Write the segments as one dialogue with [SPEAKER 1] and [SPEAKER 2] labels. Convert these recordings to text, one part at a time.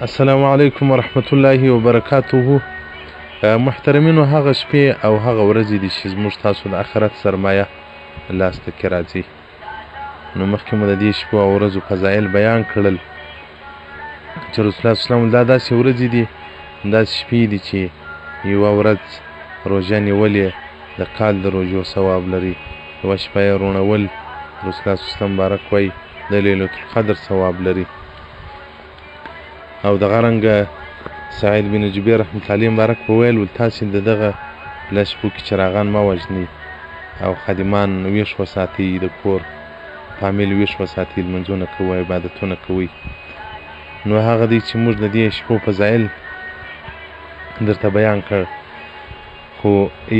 [SPEAKER 1] السلام علیکم ورحمت الله وبرکاته. محترمینو، هغه شپې او هغه ورځې دي چې زموږ تاسو د آخرت سرمایه لاسته کې راځي. نو مخکې مو د دې شپو او ورځو فضایل بیان کړل چې رسول الله صلی الله علیه وسلم دا داسې ورځې دي، داسې شپې دي چې یوه ورځ روژه نیولې د کال د روژو ثواب لري، یوه شپه یې روڼول رسول الله صلی الله علیه وسلم مبارک وایي د لیلة القدر ثواب لري. او دغه رنګه سعید بن جبیر رحمت الله علیه مبارک به ویل ول تاسې د دغه لس شپو کې چراغان مه وژنئ او خادمان ویښ وساتئ، د کور فامیل ویښ وساتئ، لمونځونه کوئ، عبادتونه کوئ. نو هغه دی چې موږ د دې شپو فضایل درته بیان کړ. خو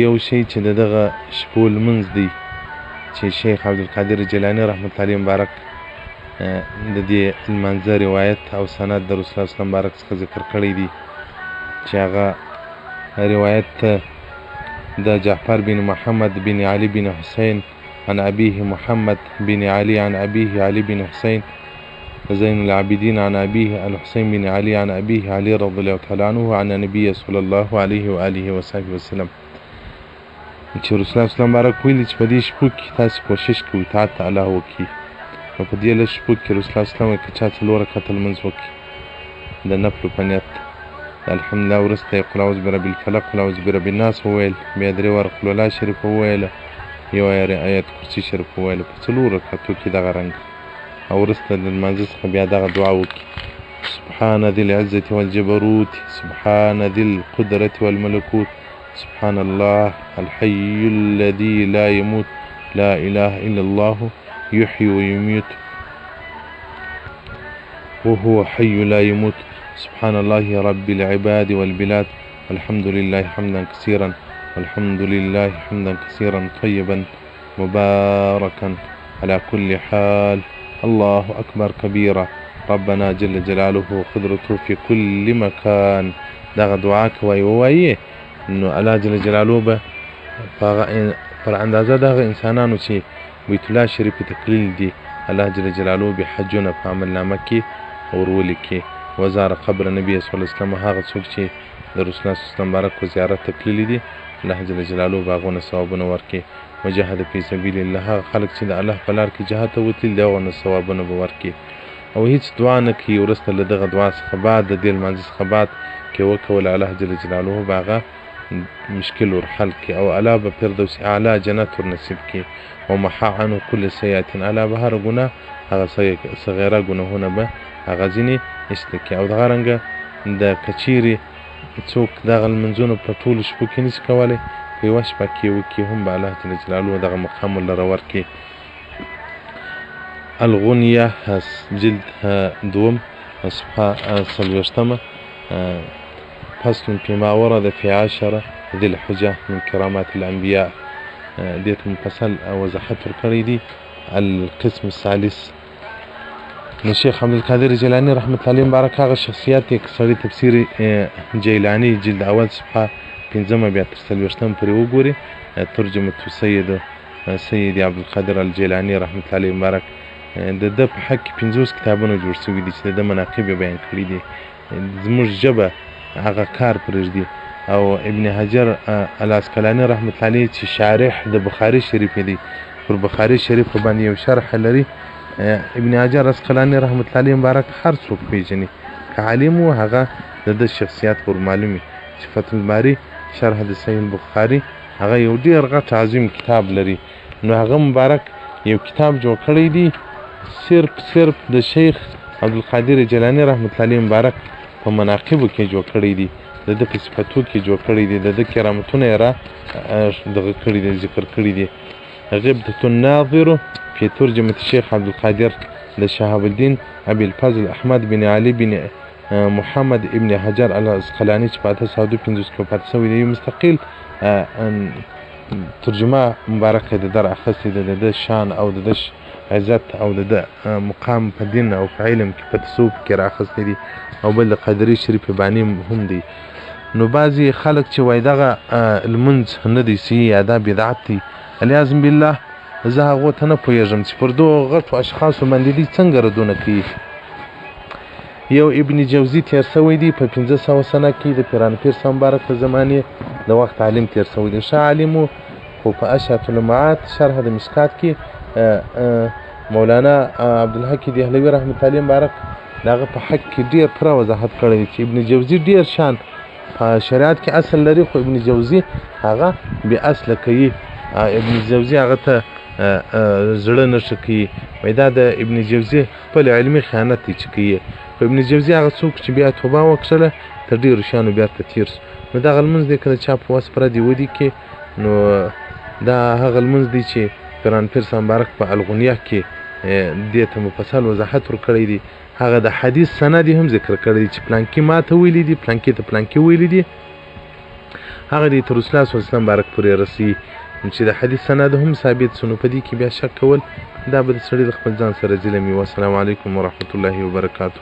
[SPEAKER 1] یو شی چې د دغه شپو لمونځ دی چې شیخ عبدالقادر جیلاني رحمت الله علیه مبارک د دې لمانځه روایت او سند د رسول الله صلی مبارک څخه ذکر کړی دی چې هغه روایت د جعفر بن محمد بن علي بن حسین عن أبيه محمد بن علي عن أبيه علي بن حسين زين العابدين عن أبيه الحسين بن علي عن أبيه علي رضي الله تعالى عنه عن النبي صلى الله عليه وآله وصحبه وسلم چې رسول الله صلی مبارک ویلي چې په دې شپو کې تاسې کوشش کوئ اطاعت ته الله وکړي. نو په دې لږ شپو کې رسول الله صلی که چا څلور رکعته لمونځ وکړي د نفلو په نیت، الحمدلله وروسته یې قل اعوذ برب الفلق قل اعوذ برب الناس وویل، بیا درې واره قل الله شریف وویله، یو آیت کرسي شریف وویله، په څلور رکعتو کې دغه رنګ. او وروسته د لمانځه څخه بیا دغه دعا وکړي: سبحان ذي العزة والجبروت، سبحان ذي القدرة والملكوت، سبحان الله الحي الذي لا يموت، لا إله إلا الله يحيي ويميت وهو حي لا يموت، سبحان الله رب العباد والبلاد، الحمد لله حمدا كثيرا والحمد لله حمدا كثيرا طيبا مباركا على كل حال، الله أكبر كبيرا، ربنا جل جلاله وقدرته في كل مكان. دغه دعا کوي ووایي نو الله جل جلاله به پر اندازه دغه انسانانو چې بیت الله شریف ته تللي دي الله جل جلاله به حجونه په عمل نامه کې ور ولیکي. وزار قبر نبی صلی الله علیه وسلم، هغه څوک چې د رسول الله صلی الله علیه وسلم مبارک زیارت ته تللي دي الله جل جلاله به هغو نه ثوابونه ورکړي. وجاهد فی سبیل الله، هغه خلک چې د الله په لار کې جهاد ته وتلي دي هغو نه ثوابونه به ورکړي. او هیڅ دعا نه کوي وروسته له دغه دعا څخه بعد، د دې لمانځه څخه بعد کې وکوله الله جل جلاله به هغه مشکل ور حل کړي او الله به فردوس اعلی جنت ور نصیب کړي. ومحا عنه کل سیئة، الله به هره ګناه هغه صغیره ګناهونه به هغه ځینې ایسته کړي. او دغه رنګه د که چیرې څوک دغه لمونځونه په ټولو شپو کې نشي کولی په یوه شپه کې وکړي هم به الله جل جلاله دغه مقام ورله ورکړي. الغنیه جلد دوم صفحه څلوېښتمه، فصل فيما ورد في 10 ذي الحجة من کرامات الأنبياء، دې ته مفصل وضاحت ورکړی دی. القسم الثالث. نو شیخ عبدالقادر جیلاني رحمت الله علیه مبارک هغه شخصیت دی که سړی تفسیر جیلاني جلد اول صفحه پنځمه بیا تر څلوېښتم پورې وګوري، ترجمة سید عبدالقادر الجیلاني رحمت الله علیه مبارک د ده په حق کې 50 کتابونه جوړ شوي دي چې د ده مناقب یې بیان کړي دي. زموږ ژبه هغه کار پرېږدي. او ابن حجر العسقلاني رحمت الله علیه چې شارح د بخاري شریف دی، پر بخاري شریف باندې یو شرح لري. ابن حجر عسقلاني رحمت الله علیه مبارک هر څوک پېژني، که عالم و هغه د ده شخصیت ور معلوم وي. چې فتح الباري شرح د صحیح البخاري هغه یو ډېر غټ عظیم کتاب لري. نو هغه مبارک یو کتاب جوړ کړی دی صرف د شیخ عبدالقادر جیلاني رحمت الله علیه مبارک په مناقبو کې جوړ کړی دی، د ده په صفتو کې جوړ کړی دی، د ده کرامتونه یې را دغه کړي دي، ذکر کړي دي. غبطة الناظر في ترجمة الشيخ عبد القادر د شهاب الدین ابي الفضل احمد بن علي بن محمد ابن حجر العسقلاني چې په 852 کې وفات شوی دی، یو مستقل ترجمه مبارکه د در اخیستې ده، د ده شان او د ده عزت او د ده مقام په دین او په علم کې په تصوف کې را اخیستی دي. او بل د قادري شریف باني هم دی. نو بعضې خلک چې وایي دغه لمونځ نه دی صحیح یا دا بدعت دی، علیاذ بالله زه هغو ته نه پوهېږم چې پر دغو غټو اشخاصو باندې دوی څنګه ردونه کوي. یو ابن جوزي تېر شوی دی په 500 سنه کې د پیران پیر صاحب مبارک د زمانې د وخت عالم تېر شوی دی، ښه عالم و، خو په اشعة اللمعات شرح د مشکات کې مولانا عبدالحق دهلوي رحمت الله مبارک د هغه په حق کې ډېر پوره وضاحت کړی دی چې ابن جوزي ډېر شان په شریعت کې اصل لري، خو ابن جوزي هغه بې اصله کوي، ابن جوزي هغه ته زړه نه ښه کوي. وایي دا د ابن جوزي خپل علمي خیانت دی چې کوي. خو ابن جوزي هغه څوک چې بیا توبه وکړله تر ډېرو شیانو بیرته تېر شو. نو دغه لمونځ دی که د چا په وس پوره دی ودی کې، نو دا هغه لمونځ دی چې پیران پیر صاحب مبارک په الغنیه کې دې ته مفصل وضاحت ورکړی دی. هغه د حدیث سند یې هم ذکر کړی دی چې پلانکي ما ته ویلي دي، پلانکي ته پلانکي ویلي دي، هغه دی تر رسول الله صلی الله علیه وسلم مبارک پورې رسي. نو چې د حدیث سند هم ثابت سو، نو په دې کې بیا شک کول دا به د سړي د خپل ځان سره ظلم وي. والسلام علیکم ورحمت الله وبرکاته.